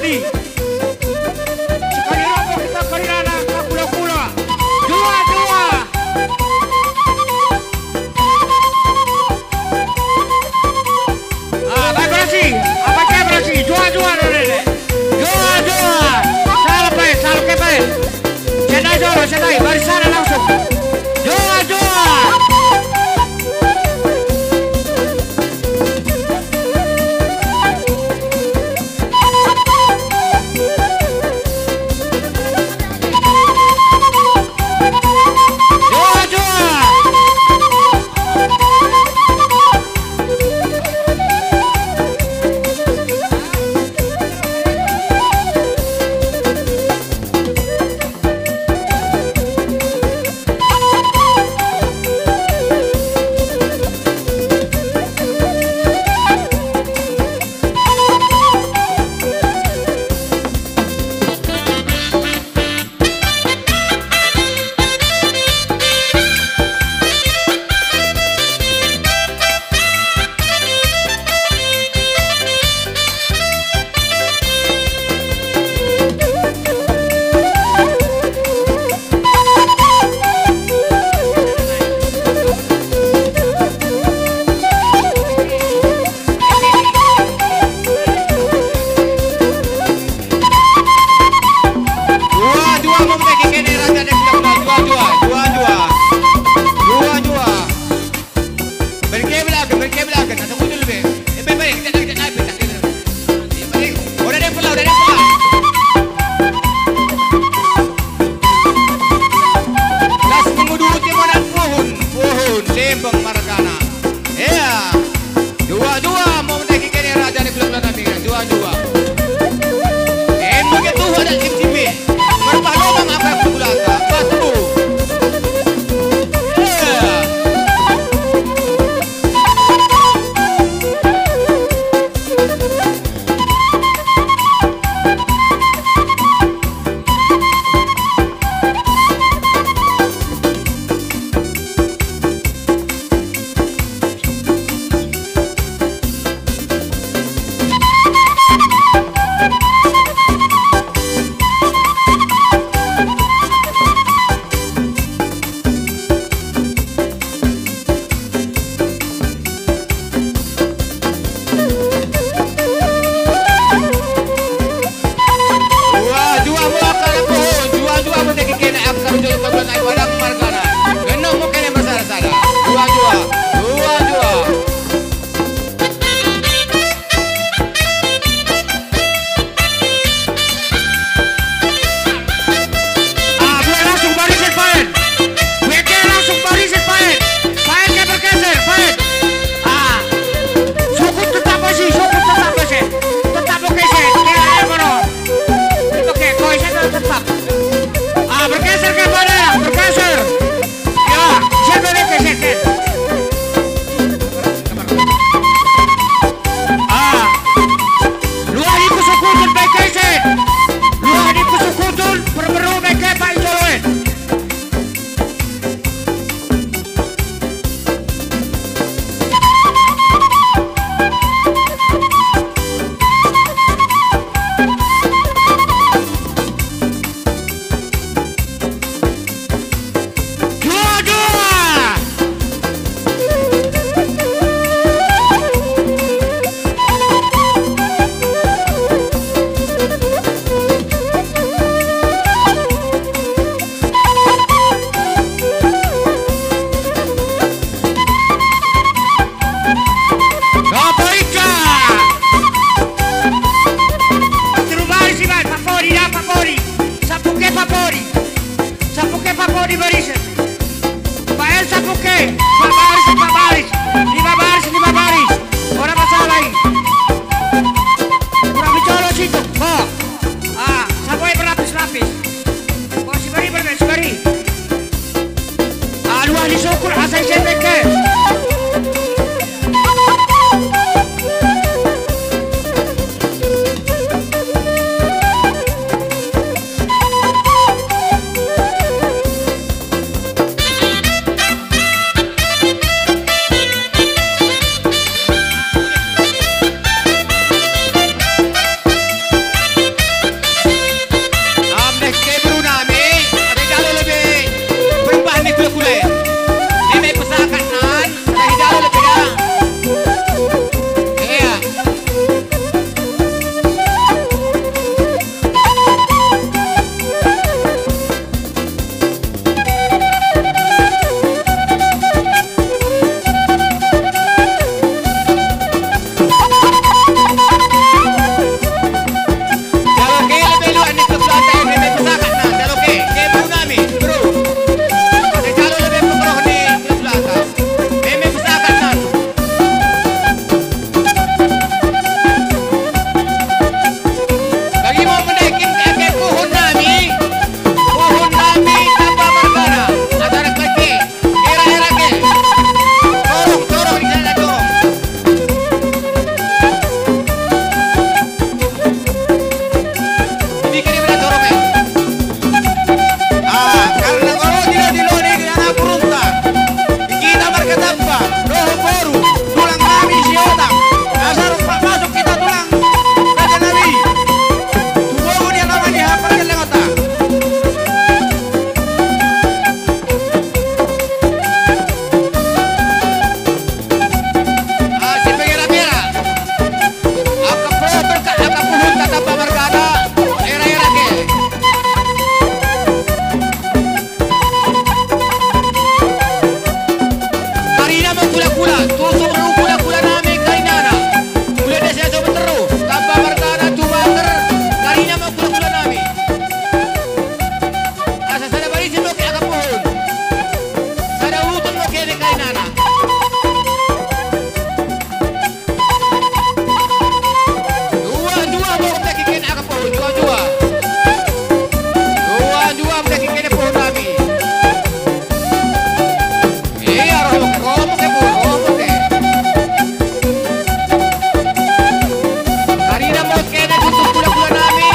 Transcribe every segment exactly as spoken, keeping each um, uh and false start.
Sekali roboh kita kerinana ka kula-kula. Dua, dua. Ah, baik, berhasil. Apa ke berhasil? Dua, dua, dua, dua. Dua, dua. Salah, baik, salah, ke, baik. Sedai, salah, sedai. Barisan langsung. Dua, dua. Dua, dua, mo mendaki kene raja dek dua, dua, dua, dua, dua. Dua, dua. Merke belaken, merke belaken, atau mundur lebih. Eh, baik, baik, kita, kita, kita, kita, kita. Baik, baik. Udah deh, pula, udah deh, pula. Las menguduti monan puhun, puhun, lembeng margana. Ea. Dua-dua mo mendaki kene raja ni kula-kula nami, dua-dua. En mungkin tuhu adat sip-sipi. Merpah lobang apa yang kulata. Bah tebu. Ea. Mo kula-kula, tusuk ru kula-kula nami karinana. Kula desa Sobeteru, tamba margana Tumater, karina mo kula-kula nami. Asa sada barisi mo ke aka pohon. Sada uruten mo kene karinana. Dua-dua mo ke kene aka pohon, dua-dua. Dua-dua mo ke kene pohon nami. Ia, rohmuk, rohmuk e, Bu, rohmuk e. Karina mo kene tusuk kula-kula nami,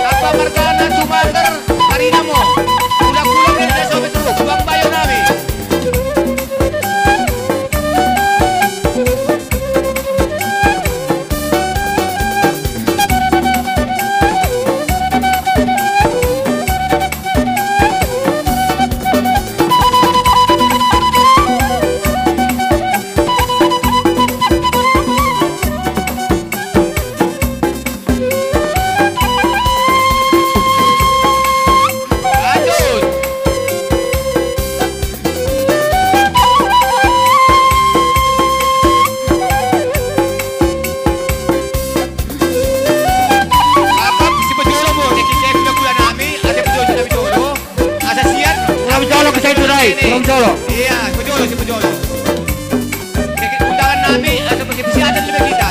tamba margana Tumater, karina mo. Kula-kula kene desa Sobeteru, bang bayo nami. Apa, sipejolo mo, kene kula-kula nami, asa pejolo, sipejolo. Asa sian. Kula pejolo ke saya turai, kula pejolo. Ia, pejolo, sipejolo. Kene undangan nami, asa pejolo sian lebe kita.